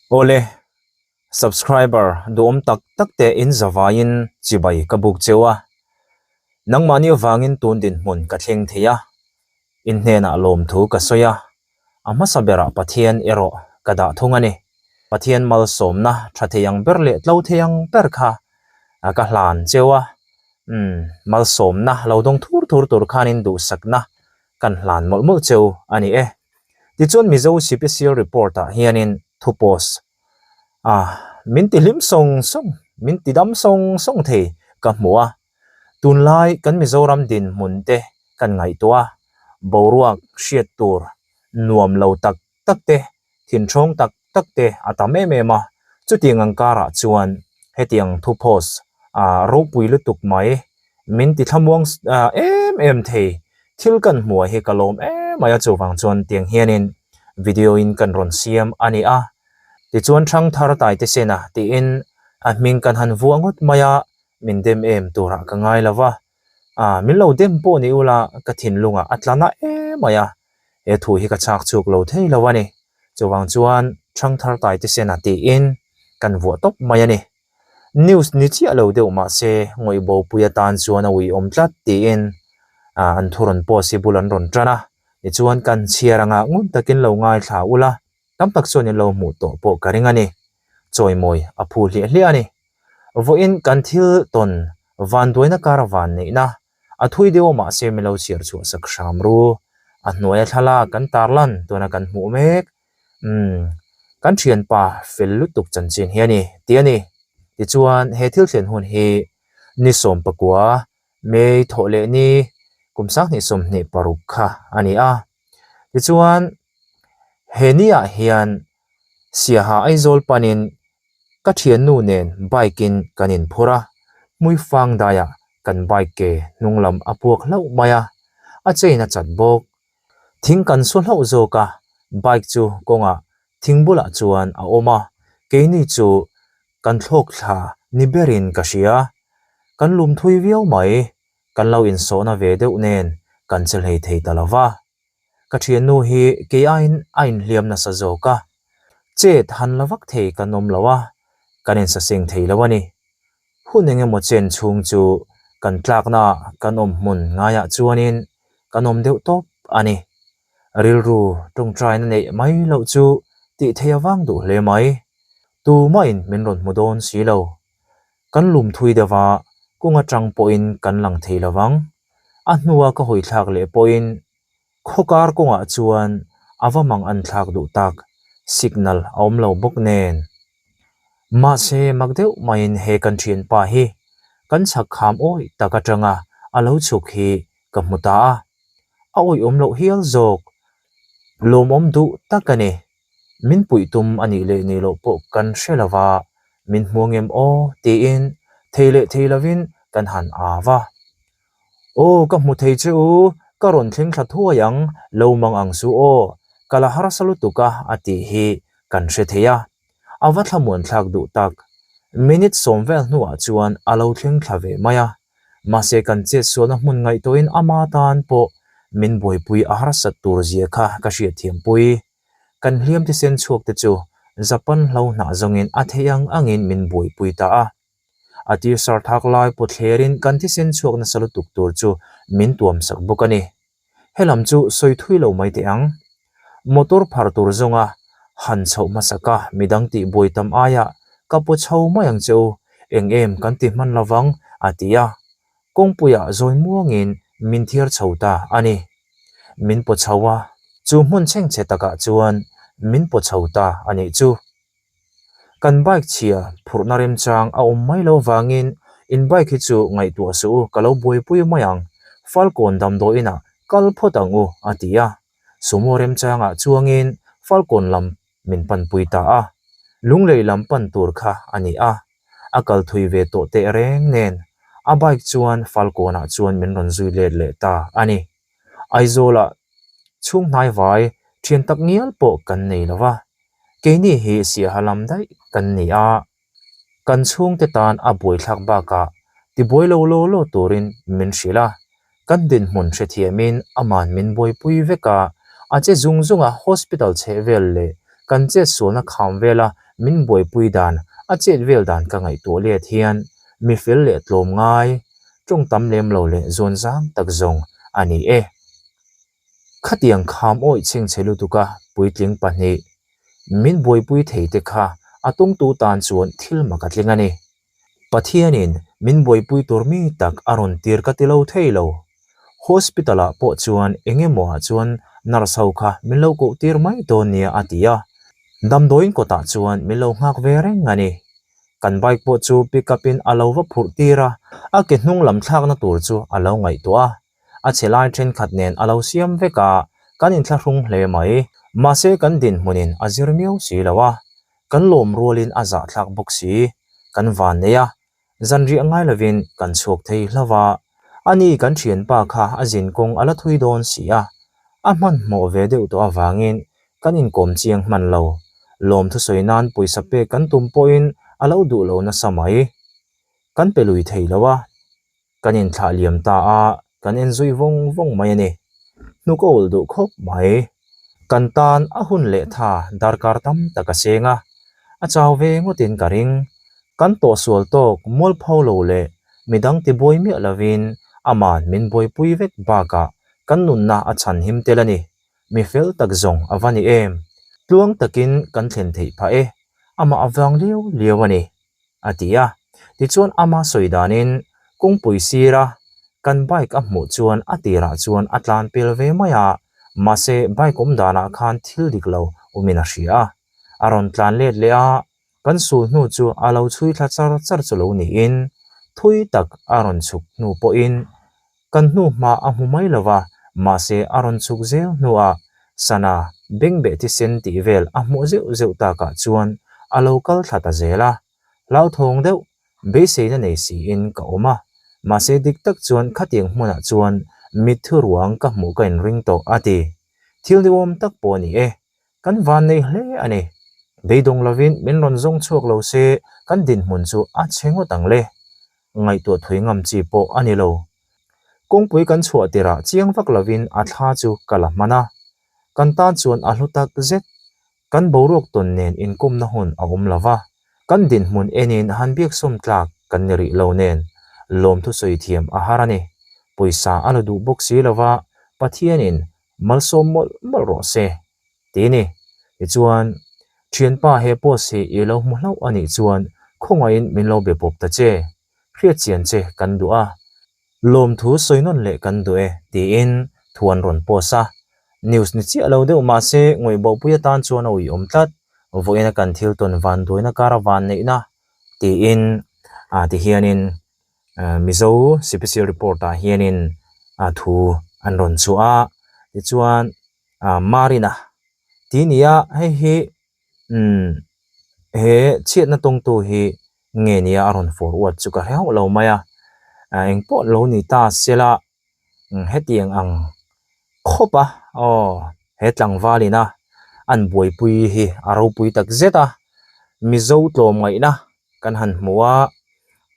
Awle, subscriber duhawm tak tak te in zavaiin chibai ka buk cheu a. Nangmahni avangin tun dinhmun ka thleng thei a, in hnenah lawmthu ka sawi a, a hmasa berah Pathian erawh ka dah thung a ni. Pathian malsawmna tha thei ang ber leh tlo thei ang ber kha ka hlan cheu a, umm malsawmna lo dawng thur thur tur khanin duhsakna kan hlan mawlh mawlh cheu a ni e. Tichuan Mizo Sipisial Report ah hianin thu post a min ti hlim sawng sawng, min ti dam sawng sawng thei ka hmu a. Tunlai kan Mizoram dinhmun te kan ngaihtuah a, boruak hriat tur nuam lo tak tak te, thinthawng tak tak te a tam em em a. Chutiang ang karah chuan hetiang thu post a ropui lutuk mai min ti thlamuang em em thei thil kan hmuh hi ka lawm em mai a chuvang chuan tiang hianin video in kan rawn siam a ni a tichuan thangthar taite sena tiin a hming kan han vuah ngawt mai a min dem em turah ka ngai lo va a min lo dem pawh ni ula ka thinlungah a tla na em mai a he thu hi ka chhak chhuk lo thei lo a ni chuvang chuan thangthar taite sena tiin kan vuah tawp mai a ni. News ni chiah lo deuh mah se ngawih bopui atan chuan a uiawm tlat tiin an thu rawn post hi bul an rawn tan a, tichuan kan chhiar anga ngun takin lo ngaithla ula tam tak chuan in lo hmuh tawh pawh ka ring a ni. Chawimawi a phu hliah hliah a ni. Vawiin kan thil tawn vanduaina kar van neihna a thui deuh mah se min lo chhiar chhuah sak hram ru. A hnuaia thlalak kan tarlan tuna kan hmuh mek Umm, kan thianpa fel lutuk chanchin hi a ni, tih a ni. Tichuan, he thil thlen hun hi ni 19 May thawh leh ni kum 2026 kha a ni a. Tichuan, he niah hian Siaha Aizawl panin ka thiannu nen bike-in kan inphur a, Hmuifang daiah kan bike ke hnung lam a puak hlauh mai a, a chain a chat bawk. Thing kan su hlauh zawk a, bike chu kawngah thing bulah chuan a awm a, keini chu kan thlawk thla ni berin ka hria. Kan lum thui viau mai, kan lo insawhna ve deuh nen kan che hlei thei ta lo va. Ka thiannu hi kei aiin a inhliam nasa zawk a, chet han la vak thei kan awm lo a, kan insaseng thei lo a ni. Hun eng emaw chen chhung chu kan tlakna kan awm hmun ngaiah chuanin kan awm deuh tawp a ni. Rilru tawngtaina neih mai loh chu tih theih avang duh hle mai. Tumahin min rawn hmu dawn si lo. Kan lum thui deuh a, kung atang pawhin kan lang thei lo vang. A hnua ka hawi thlak leh pawhin Khawkar kawngah chuan a va mang an thlak duh tak, signal a awm lo bawk nen. Mahse mak deuh maiin he kan thianpa hi kan chhak kham awih tak atanga a lo chhuk hi ka hmu ta a, a awihawm loh hial zawk. Lawmawm duh tak a ni. Min puih tum a nih leh nih loh pawh kan hre lo va, min hmu ngem aw tiin thei leh thei lovin kan han au va. Aw ka hmu thei che u, ka rawn thleng thla thuai ang, lo mang ang su aw, ka la harsa lutuk a a tih hi kan hre thei a. A va thlamuan thlak duh tak. Minute sawm vel hnuah chuan a lo thleng thla ve mai a. Mahse kan chetsualna hmun ngaihtuahin ama tan pawh min buaipui a harsat tur zia kha ka hriatthiampui. Kan hliam thisen chhuak te chu Japan hlo hnah zawngin a theih ang angin min buaipui ta a. A tir sar thak lai pawt thlerin kan thisen chhuak nasa lutuk tur chu min tuam sak bawk a ni. Helam chu sawi thui lo mai teh ang. Motor phar tur zawnga han chhoh hmasak a midang tih buai tam aiah ka paw chho mai ang che u, eng em kan ti hman lovang a ti a. Kawngpuiah zawi muangin min thiar chho ta a ni. Min paw chho a, chu hmun chhengchhe takah chuan min paw chho ta a nih chu. Kan bike chhia phurhna remchang a awm mai lo vangin in bike hi chu ngaihtuah suh u ka lo buaipui mai ang, Falkawn damdawiin ah kal phawt ang u a ti a, sumo remchangah chuangin Falkawn lam min panpui ta a, Lunglei lam pan tur kha a ni a, a kal thui ve tawh teh reng nen a bike chuan Falkawnah chuan min rawn zui let leh ta a ni. Aizawlah chhung hnaivai thian tak ngial pawh kan nei lo va, keini hi siaha lam daih kan ni a, kan chhungte tan a buaithlak bakah tibuai lo law law turin min hrilh a, kan dinhmun hrethiamin aman min buaipui vek a, a che zung zung a hospital chheh vel leh kan chetsualna kham vela min buaipui dan, a chet vel dan ka ngaihtuah let hian mi fel leh tlawm ngai, tawng tam lem lo leh zawn zang tak zawng a ni e. Khatiang kham awih chhengchhe lutuka puitling pahnih min buaipui thei te kha a tawngtu tan chuan thil mak a tling a ni. Pathianin min buaipui tur mi tak a rawn tir ka ti lo thei lo. Hospital ah pawh chuan eng emaw ah chuan nurse ho kha min lo koh tir mai dawn nia a ti a. Damdawiin kawtah chuan min lo nghak ve reng a ni. Kan bike pawh chu pick up in a lo va phurh tir a, a ke hnung lam thlakna tur chu a lo ngaihtuah a. A chhe lai thenkhat nen a lo siam vek a, kan inthlahrung hle mai. Mahse kan dinhmunin a zir miau si lo a, kan lawm rualin a zahthlak bawk si. Kan van nei a, zanriah ngai lovin kan chhuak thei hlauh a. Ani kan thianpa kha a zin kawng a la thui dawn si a, a hmanhmawh ve deuh tawh avangin kan inkawm chiang hman lo. Lawmthu sawi nan pawisa pek kan tum pawhin a lo duh lo nasa mai. Kan pe lui thei lo a. Kan inthlah liam ta a, kan en zui vawng vawng mai a ni. Hnuk a ulh duh khawp mai. Kan tan a hun leh tha darkar tam tak a seng a, a chau ve ngawtin ka ring. Kan tawhsual tawk mualpho lo leh midang tibuai miah lovin aman min buaipui vek bakah kan nunna a chhan him tel a ni. Mi fel tak zawng a va ni em? Tluang takin kan thlen theih phah e, amah a vang liau liau a ni. a ti a. Tichuan ama sawi danin kawngpui sira kan bike a hmuh chuan a tirah chuan a tlan pel ve mai a, mahse bike awm danah khan thil dik lo awmin a hria a. A rawn tlan let leh a, kan sul hnu chu a lo chhui thla char char chu lo niin thui tak a rawn chhuk hnu pawhin kan hnu hma a hmu mai lo va, mahse a rawn chhuk zel hnuah sana bengbeh thisen tih vel a hmuh zeuh zeuh takah chuan a lo kal thla ta zel a, hlauthawng deuh beiseina nei siin ka awm a, mahse dik tak chuan khatiang hmunah chuan mitthi ruang ka hmuh ka inring tawh a ti. Thil niawm tak pawh a ni e, kan van nei hle a ni. Beidawng lovin min rawn zawng chhuak lo se kan dinhmun chu a chhe ngawt ang le. Ngaihtuah thui ngam chi pawh a ni lo. Kawngpui kan chhuah tirah chiang vak lovin a thla chu ka la hman a. Kan tan chuan a hlu tak zet. Kan boruak tawn nen inkawmna hun a awm lo va. Kan dinhmun enin han biaksawm tlak kan ni rih lo nen lawmthu sawi thiam a har a ni. Pawisa a la duh bawk si lo va, Pathianin malsawm mawlh mawlh rawh se ti ni. Tichuan, thianpa he post hi i lo hmu hlauh a nih chuan khawngaihin min lo be pawp ta che, hriatchian che kan duh a, lawmthu sawi nawn leh kan duh e tiin thu an rawn post a. News ni chiah lo deuh mah se ngawihbohpui atan chuan a uiawm tlat, vawiina kan thil tawn vanduaina kara vanneihna tiin tihianin Mizo Special Report ah hianin thu an rawn chhuah a, tichuan Marina tih ni a, hei hi umm he chhiatna tawngtu hi nge nia a rawn forward chu ka hre hauh lo mai a, engpawh lo ni ta sela hetiang ang khawp a aw he tlangval ina an buaipui hi a ropui tak zet a, Mizo tlawmngaihna kan han hmu a,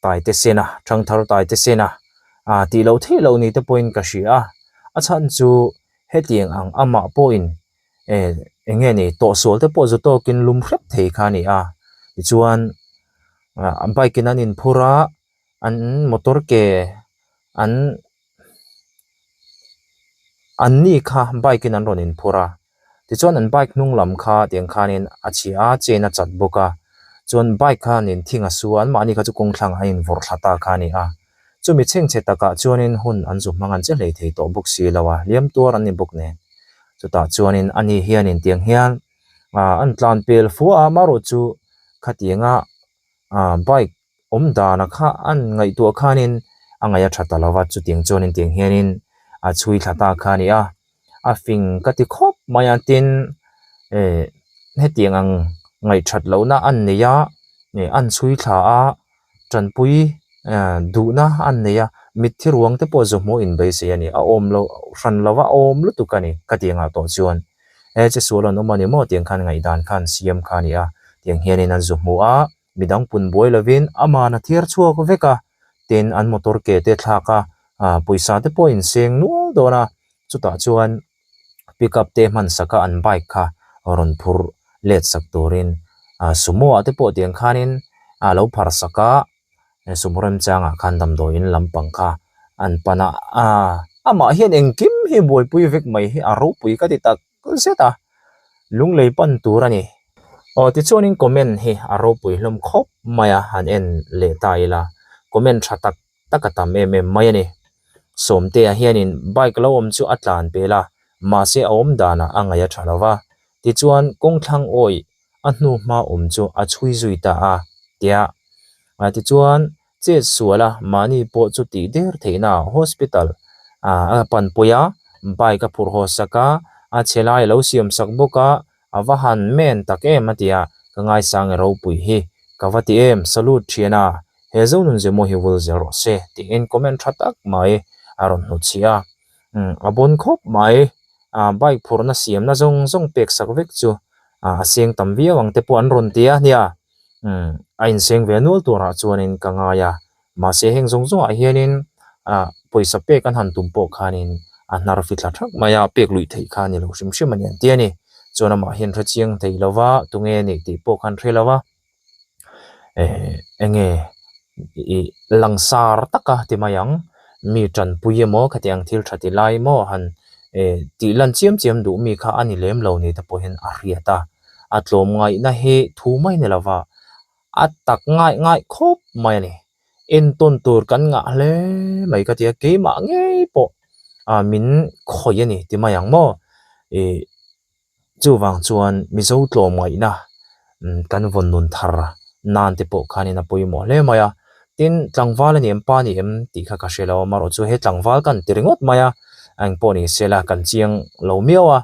Taite Sena, Thangthar Taite Sena ah tih loh theih loh ni te pawhin ka hria a, a chhan chu hetiang ang amah pawhin eh eng nge ni tawhsual te pawh zu tawkin lum hrep thei kha a ni a, tichuan ah bike in an inphur a, an motor ke an an ni kha bike in an rawn inphur a. Tichuan an bike hnung lam kha tiang khanin a chhia a, chain a chat bawk a, chuan bike khanin thing a su a, anmahni kha chu kawng thlangah an invawrh thla ta kha a ni a. Chumi chhengchhe takah chuanin hun an zu hmang an che hlei thei tawh bawk si lo a, hliam tuar an ni bawk nen. Chutah chuanin ani hianin tiang hian ah an tlan pel fua a, amaherawhchu chu khatianga ah bike awm dana kha an ngaihtuah khanin a ngaih a tha ta lo va, chutiang chuanin tiang hianin a chhui thla ta kha a ni a, a fing ka ti khawp mai a tin eh hetiang ang ngaih that lohna an nei a eh an chhui thla a tanpui eh duhna an nei a mitthi ruang te pawh zawhmawh inbeisei a ni a awm loh hran lo va a awm lutuk a ni ka tih angah tawh chuan he che sual an awm a ni maw tiang khan ngaihdan khan siam kha a ni a tiang hianin an zu hmu a. Midang pun buai lovin aman a thiar chhuak vek a, tin an motor ke te thlak a, ah pawisa te pawh in seng nual dawn a, chutah chuan pickup te hman sak a an bike kha rawn phur let sak turin Ah sumo ah te pawh tiang khanin a lo phar sak a sumo remchangah khan damdawiin lampang kha an pan a ah amah hian engkim hi buaipui vek mai hi a ropui ka ti tak zet a lunglei pan tur a ni. Aw tichuanin comment hi a ropui hlawm khawp mai a han en leh ta ila comment tha tak tak a tam em em mai a ni. Sawmtea hianin bike lo awm chu a tlan pel a mahse a awm danah a ngaih a tha lo va tichuan kawngthlang awih a hnu hma awm chu a chhui zui ta a tia tichuan chet sual a mahni pawh chu tih der theihna hospital a panpui a bike a phurh haw sak a a chhe lai a lo siam sak bawk a a va han men tak em a tia ka ngaisang e ropui hi ka va ti em salute thian a he Zonun Zemaw hi vul zel rawh se tiin comment tha tak mai a rawn hnutchhiah a. Umm a bawn khawp mai ah bike phurhna siamna zawng zawng pek sak vek chu ah a seng tam viau ang te pawh an rawn ti a nia umm a inseng ve nual turah chuanin ka ngai a mahse heng zawng zawngah hianin ah pawisa pek an han tum pawh khanin a hnar fi thla thak mai a pek luih theih kha a ni lo hrim hrim a ni an ti a ni chuan amah hian hre chiang thei lo va tunge a nih tih pawh khan hre lo va. Eh enge ih langsar taka ti mai ang mi tanpui emaw khatiang thil tha ti lai maw han eh tih lan chiam chiam duh mi kha a ni lem lo ni te pawhin a hriat a a tlawm ngaihna hi thu mai ni lova a tak ngaih ngaih khawp mai a ni entawn tur kan ngah hle mai ka ti a keimah ngei pawh ah min khawih a ni ti mai ang maw ih. Chuvang chuan Mizo tlawmngaihna kan vawn nun thar nan te pawh khanin a pawimawh hle mai a. Tin, tlangval a ni em pa ni em tih kha ka hre lo a, amaherawh chu he tlangval kan ti ringawt mai a, engpawh ni se la kan chiang lo miau a.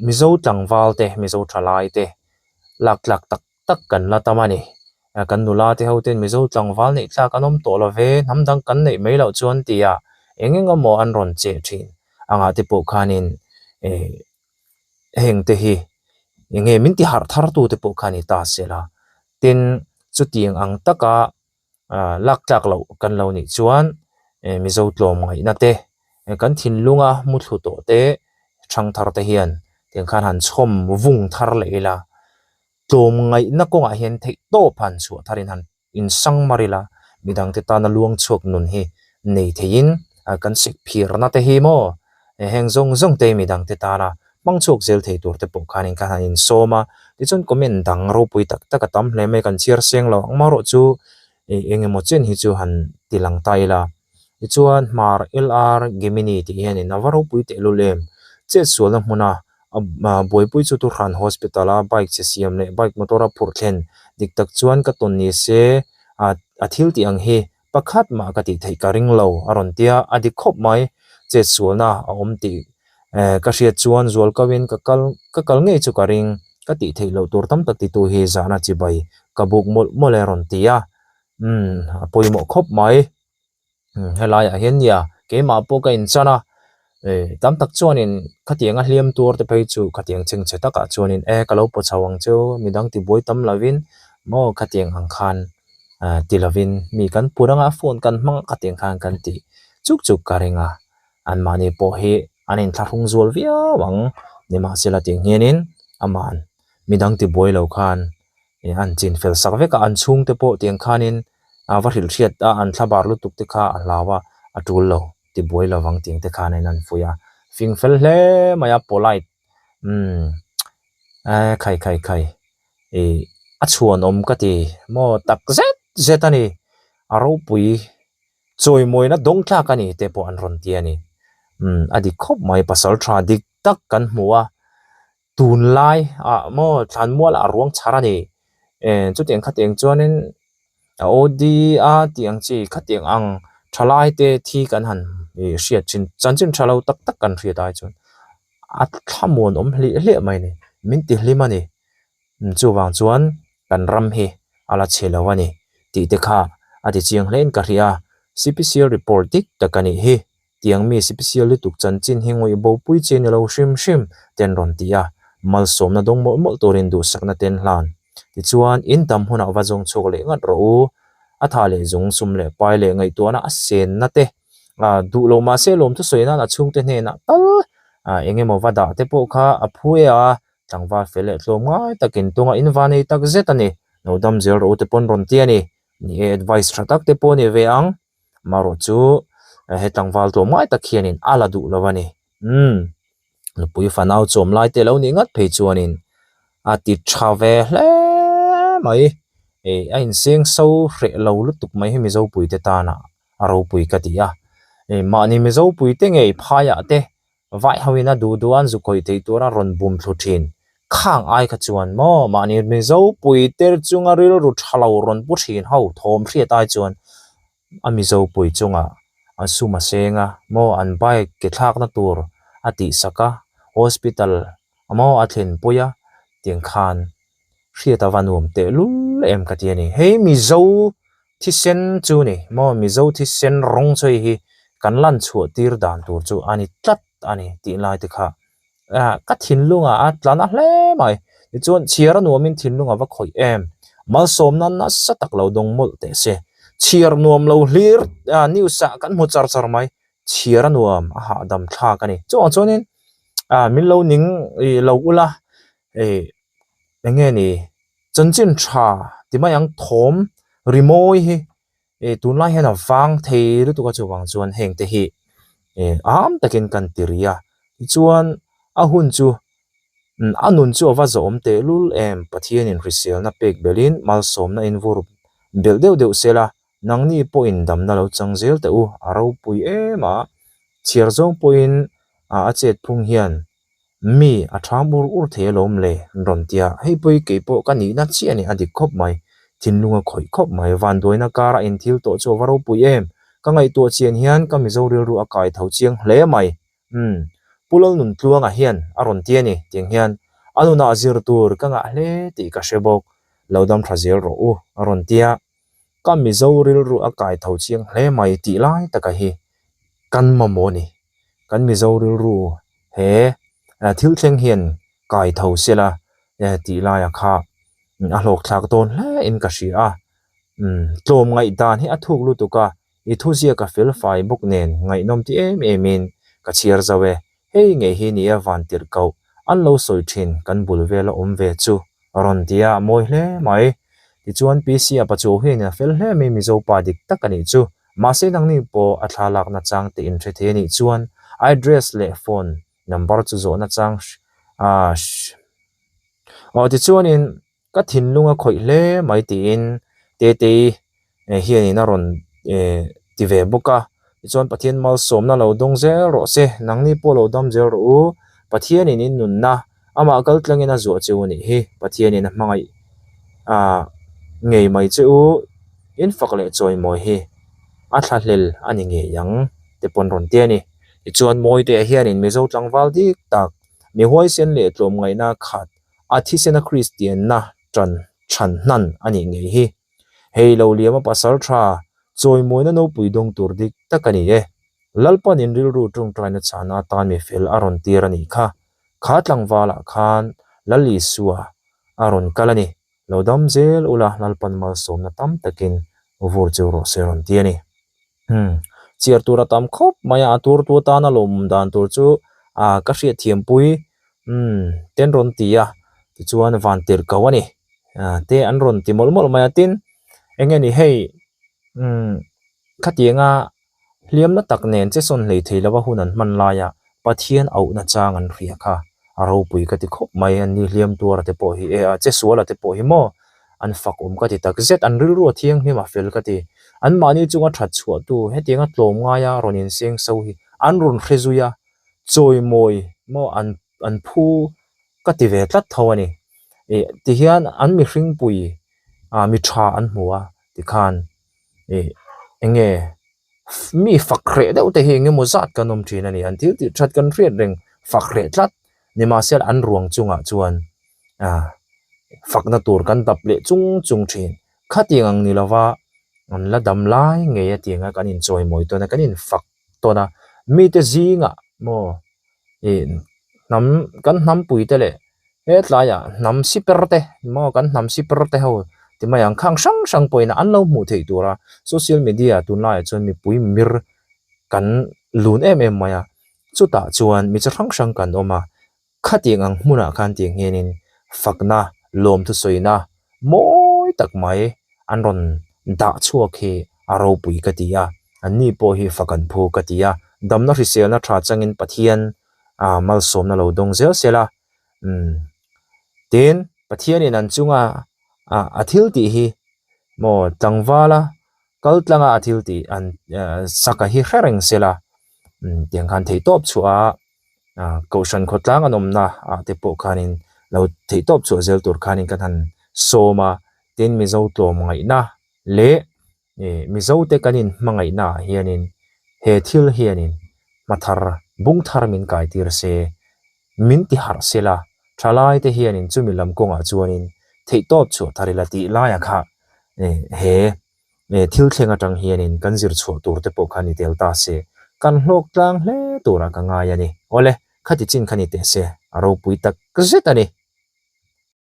Mizo tlangval te, Mizo thalai te lak tlak tak tak kan la tam a ni. Kan nula te ho ten Mizo tlangval neih tlak an awm tawh lo ve, hnam dang kan neih mai loh chuan tia eng eng emaw an rawn cheh thin angah te pawh khanin eh heng te hi eng nge min ti harh thar tu te pawh kha ni ta se la. Tin, chutiang ang taka ah lak tlak loh kan lo nih chuan eh Mizo tlawm ngaihna te kan thinlunga muthlu tawh te thangthar te hian tiang khan han chhawm vung thar leh ila. Tlawmngaihna kawngah hian theih tawp han chhuah tharin han insang mar ila, midangte tana luang chhuak nun hi nei theiin kan sik phirna te hi maw heng zawng zawng te midangte tana hmang chhuak zel thei tur te pawh khanin khan han insawm a, tichuan comment dang ropui tak tak a tam hle mai kan chhiar seng lo ang marawh chu eng emaw chen hi chu han ti lang ta ila. Tichuan Hmar LR Gemini tih hianin a va ropui tehlul em? Chetsualna hmuna buaipui chu Tuhran Hospital a bike che siam leh bike motor a phurh thlen dik tak chuan ka tawn ni se a thil tih ang hi pakhat mah ka tih theih ka ring lo a rawn ti a, a dik khawp mai. Chetsualna a awm tih ka hriat chuan zual kauin ka kal ka kal ngei chu ka ring ka tih theih loh tur tam tak titu hi zahna chibai ka buk mawlh mawlh e a rawn ti a. Umm a pawimawh khawp mai umm helaiah hian nia keimah pawh ka inchan a eh tam tak chuanin khatianga hliam tuar te phei chu khatiang chhengchhe takah chuanin e ka lo paw chho ang cheu midang tibuai tam lovin maw khatiang ang khan ah ti lovin mi kan put anga phone kan hmang a khatiang khan kan tih chuk chuk ka ring a anmahni pawh hi an inthlahrung zual viau ang nimahsela tiang hianin aman midang tibuai lo khan. Ih an chin fel sak vek a an chhungte pawh tiang khanin a va hrilh hriat a an thla bar lutuk te kha a hlau a a tul lo ti buai lovang tiang te khan in an fuih a fing fel hle mai a polite umm eh khai khai khai ih a chhuanawm ka ti maw tak zet zet a ni a ropui chawimawina dawng tlak a ni te pawh an rawn ti a ni umm a dik khawp mai pasal tha dik tak kan hmu a. Tunlai ah maw thlanmual ah ruang chhar a ni eh chutiang khatiang chuanin a OD a tih ang chi khatiang ang thalai te thi kan han ih hriat thin chanchin tha lo tak tak kan hriat ai chuan a thlamuan awm hliah hliah mai a ni min ti hlim a ni chuvang chuan kan ram hi a la chhe lo a ni tih te kha a ti chiang hle in ka hria a C_P_C_L report dik tak a nih hi. Tiang mi sipisial lutuk chanchin hi ngawih bopui chi ni lo hrim hrim ten rawn ti a, malsawmna dawng mawlh mawlh turin duhsakna ten hlan. Tichuan, in tam hunah va zawng chhuak leh ngat rawh u. A tha leh zung, sum leh pai leh ngaihtuahna a senna te, duh lo mahse lawmthu sawi nan a chhungte hnenah tal eng emaw va dah te pawh kha a phu e a. Tlangval fel leh tlawm ngai takin tunga in va nei tak zet a ni. Lo dam zel rawh u te pawn rawn ti a ni. Ni e, advice tha tak te pawh a ni ve ang. Amaherawh chu he tlangval tlawm ngai tak hianin a la duh lo a ni. Umm, nupui fanau chawm lai te lo nih ngat phei chuanin a ti tha ve hle mai. Ih a inseng so hreh lo lutuk mai hi Mizopui te tana a ropui ka ti a. Ih mahni Mizopui te ngei phaiah te Vai hoin a duh duh an zu khawih theih tura rawn bum thlu thin. Khang ai kha chuan maw mahni Mizo pui ter chunga rilru tha lo rawn pu thin ho thawm hriat ai chuan a Mizo pui chungah an sum a seng a maw an bike ke thlakna tur a tihsak a hospital maw a thlen pui a tiang khan hriat a va nuam teh lul em ka ti a ni. Hei Mizo Thisen chu ni maw Mizo thisen rawng chu hei hi kan lan chhuah tir dan tur chu a ni tlat a ni tih lai te kha ka thinlungah a tla na hle mai. Tichuan chhiar a nuamin thinlung a va khawih em. Malsawmna nasa tak lo dawng mawlh teh se. Chhiar nuam lo hlir news ah kan hmu char char mai. Chhiar a nuam a hahdam thlak a ni. Chuvang chuanin min lo ning lo ula eng nge ni Chanchin tha ti mai ang thawm rimawi hi ih tunlai hian a vang thei lutuk a chuvang chuan heng te hi ih am takin kan ti ri a tichuan a hun chu a nun chu a va zawhawm tehlul em Pathianin hriselna pek belhin malsawmna in vur belh deuh deuh sela nangni pawhin damna lo chang zel teh u a ropui em a chhiar zawng pawhin a chet phung hian. Mi a ṭham ur ur thei alawm le an rawn ti a, hei pawh hi kei pawh ka nihna chiah a ni a dik khawp mai, thinlung a khawih khawp mai, vanduaina kara inthil tawh chu a va ropui em, ka ngaihtuah chian hian ka Mizo rilru a kai tho chiang hle mai, umm Pu Lalnuntluanga hian a rawn ti a ni tiang hian a nunah zir tur ka ngah hle tih ka hre bawk, lo dam tha zel rawh u a rawn ti a, ka Mizo rilru a kai tho chiang hle mai tih lai taka hi kan mamawh a ni. Kan Mizo rilru he thil thleng hian kai tho sela tih laia kha a hlawk thlak dawn hle in ka hria a. Tlawm ngaihdan hi a thuk lutuk a, i thuziak a fel fai bawk nen ngaihnawm ti em em in ka chhiar zo e. Hei ngei hi nia van tirh koh an lo sawi thin kan bul vela awm ve chu rawn ti a, a mawi hle mai. Tichuan PC a pachuau hian a fel hle mai Mizo pa dik tak a nih chu. Mahse nangni pawh a thla lakna chang te in hre thei a nih chuan address leh phone number chu zawhna chang ah aw tichuanin Ka thinlung a khawih hle mai tiin Tetei hianin a rawn ti ve bawk a, tichuan Pathian malsawmna lo dawng zel rawh se, nangni pawh lo dam zel rawh u, Pathianin in nunna amah kal tlangin a zuah che u nih hi, Pathianin a hmangaih ngei mai che u, in fak leh chawimawi hi a thlahlel a ni ngei ang te pawn rawn ti a ni. Tichuan Mawite hianin Mizo tlangval dik tak, mi huaisen leh tlawmngaihna khat A thisena Kristianna ṭan chhan hnan a nih ngei hi. Hei lo liama pasal ṭha, chawimawina nopui dawng tur dik tak a ni e. Lalpan in rilru ṭawngṭaina chhana atan mi fel a rawn tir a nih kha. Kha tlangvalah khan Lal Isua a rawn kal a ni. Lo dam zel ula Lalpan malsawmna tam takin vur cheu rawh se rawn ti a ni. Umm, chiar tur a tam khawp mai a, a turtu atana lawmawm dan tur chu ah ka hriatthiampui umm te an rawn ti a, tichuan van tirh ko a ni ah te an rawn ti mawlh mawlh mai a, tin eng nge ni hei umm khatianga Hliamna tak nen che sawn hlei thei lova hun an hman laia Pathian auhna chang an hria kha a ropui ka ti khawp mai. An ni hliam tuara te pawh hi e a, che suala te pawh hi maw an fak awm ka ti tak zet. An rilru a thianghlim a fel ka ti. Anmahni chunga that chhuahtu hetianga tlawm ngaia rawn inseng so hi an rawn hre zui a, chawimawi maw an an phu ka ti ve tlat tho a ni. Ih tihian an mihringpui ah mi tha an hmu a tikhan. Ih eng nge mi fak hreh deuh te hi eng emaw zat kan awm thin a ni an thil tih that kan hriat reng fak hreh tlat nimahsela an ruang chungah chuan ah fakna tur kan dap leh chung chung thin khatiang ang ni lova an la dam lai ngei a tianga kan inchawimawi tawn a kan infak tawn a mite zingah maw ih hnam kan hnampui te leh He tlaiah hnam siper te maw kan hnam siper te ho ti mai ang khang hrang hrang pawhin an lo hmuh theih tura social media tunlaiah chuan mipui mir kan lun em em mai a, chutah chuan mi chi hrang hrang kan awm a. Khatiang ang hmunah khan tiang hianin fakna, lawmthu sawina mawi tak mai an rawn dah chhuak hi a ropui ka ti a, anni pawh hi fak an phu ka ti a, damna hriselna tha changin Pathian malsawmna lo dawng zel se la, umm tin Pathianin an chunga a thil tih hi maw tlangvala kal tlanga a thil tih an saka hi hre reng se la, umm tiang khan theihtawp chhuah a. ah kohhran khawtlang an awmna ah te pawh khanin lo theihtawp chhuah zel tur khanin kan han sawm a tin mizo tlawm ngaihna leh ih mizo te kan in hmangaihna ah hianin he thil hianin hma thar bung thar min kai tir se min ti harh se la thalai te hianin chumi lam kawngah chuanin theihtawp chhuah thar ila tih laiah kha ih he. Thil thleng atang hianin kan zir chhuah tur te pawh kha ni tel ta se, kan hlawk tlang hle turah ka ngai a ni. Awle, khati chin kha ni teh se, a ropui tak zet a ni.